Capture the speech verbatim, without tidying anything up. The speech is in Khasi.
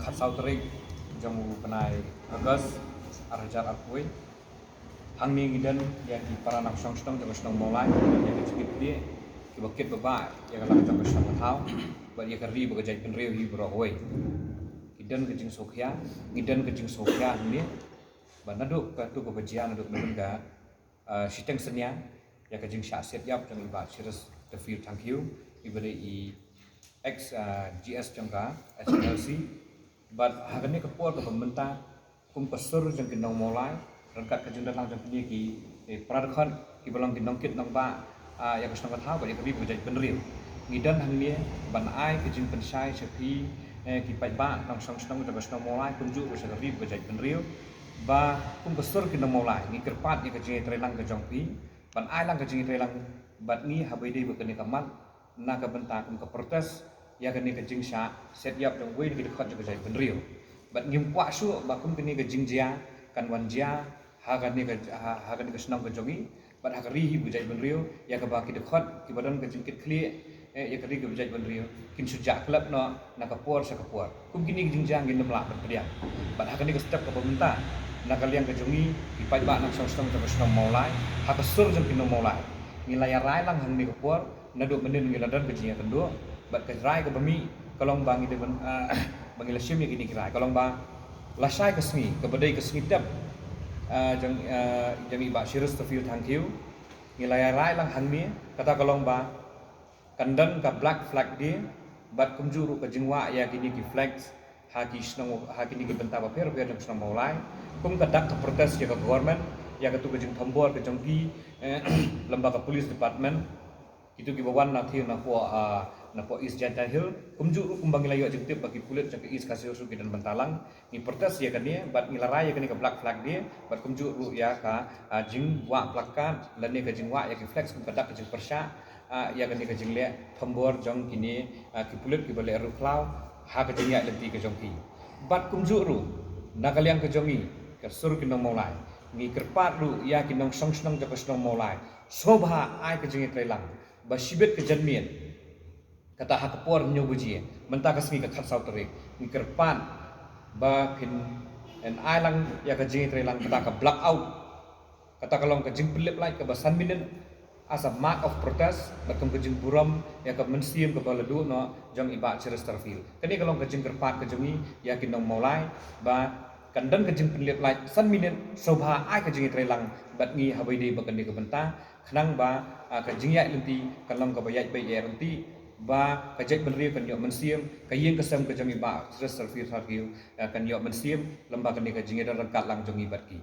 Khatsaw tarik jong u bnai August ar hajar arphew. Hangne ngi don ïa ki para nongshong shnong jong ka shnong Mawlai, ïa ka jingkit khlieh kiba kit ba bah ïa ka lang jong ka shnong ka thaw bad ïa ka ri bad ka jaitbynriew hi baroh kawei. Ngi don ka jingsngewkhia, ngi don ka jingsngewkhia hangne. Bad naduh katu kaba jia naduh mynta ka, ah, shiteng synñia ïa ka jingshah siat ïap jong i Bah Cheristerfield Thangkhiew, iba dei i ex, ah, G S jong ka H N L C. Bad ha kane ka por kaba mynta, kum ka sur jong ki nong Mawlai, ryngkat ka jingdon lang jong kine ki, eh, para dkhot kiba long ki nongkit nongbah, ah, ïa ka shnong ka thaw bad ïa ka ri bad ka jaitbynriew, ngi don hangne ban ai ka jingpynshai sha phi, eh, ki paidbah nongshong shnong jong ka shnong Mawlai, kumjuh ruh sha ka ri bad ka jaitbynriew, ba kum ka sur ki nong Mawlai ngi kyrpad ïa ka jingïatreilang ka jong phi, ban ai lang ka jingïatreilang bad ngi haba ïadei bad kane ka mat, na ka bynta kum ka protest ïa kane ka jingshah siat ïap jong uwei na ki dkhot jong ka jaitbynriew. Bad ngim kwah shuh ba kum kane ka jingjia kan wan jia ha kane ka, ha, ha kane ka shnong ka jong ngi bad ha ka ri hi bad ka jaitbynriew, ïa kaba ki dkhot kiba don ka jingkit khlieh, eh, ïa ka ri bad ka jaitbynriew kin shu jah khlem noh na ka por sha ka por. Kum kine ki jingjia ngin ym lah ban pdiang. Bad ha kane ka step kaba mynta, na ka liang ka jong ngi ki paidbah nongshong shnong jong ka shnong Mawlai, ha ka sur jong ki nong Mawlai, ngi la ïarai lang hangne ka por, naduh mynnin ngi la don ka jingïakynduh. Bad ka rai kaba mih ka long ba ngi dei ban, ah, ba ngi la shim ïa kine ki rai, ka long ba lashai ka sngi kaba dei ka sngi tep, ah, jong, ah, jong i Bah Cheristerfield Thangkhiew, ngi la ïarai lang hangne, kata ka long ba kan don ka Black Flag Day, bad kumjuh ruh ka jingwah ïa kine ki flags ha ki shnong, ha kine ki bynta bapher bapher jong ka shnong Mawlai, kum ka dak ka protest ïa ka government, ïa katu ka jingthombor ka jong ki, eh, lem bad ka police department, kitu kiba wan na thir na poh, ah, na poh East Jaintia Hills. Kumjuh ruh kumba ngi la ïoh jingtip ba ki pulit jong ka East Khasi Hills ruh ki don bynta lang. Ngi protest ïa kane, bad ngi la rai ïa kane ka Black Flag Day, bad kumjuh ruh ïa ka, ah, jingwah placard lane ka jingwah ïa ki flags kum ka dak ka jingpyrshah, ah, ïa kane ka jingleh thombor jong kine, ah, ki pulit kiba leh riewkhlaw ha ka jingïaid lynti ka jong ki. Bad kumjuh ruh, na ka liang ka jong ngi, ka sur ki nong Mawlai, ngi kyrpad ruh ïa ki nongshong shnong jong ka shnong Mawlai, sngewbha ai ka jingïatreilang ba shibit ka janmiet, kata ha ka por hynñiew baje mynta ka sngi ka khatsaw tarik, ngi kyrpad ba phin, phin ai lang ïa ka jingïatreilang, kata ka blackout, kata ka long ka jingpynlip light kaba san minit as a mark of protest, bad kum ka jingburom ïa ka mynsiem kaba la duh noh jong i Bah Cheristerfield. Kane ka long ka jingkyrpad ka jong ngi ïa ki nong Mawlai ba kan don ka jingpynlip light san minit, sngewbha ai ka jingïatreilang bad ngi haba ïadei bad kane ka bynta, khnang ba, ah, ka jingïaid lynti kan long kaba ïaid beit ïaid ryntih, ba ka jaitbynriew kan ïoh mynsiem, ka ïing ka sem ka jong i Bah Cheristerfield Thangkhiew, ah, kan ïoh mynsiem lem bad kane ka jingïadon ryngkat lang jong ngi bad ki.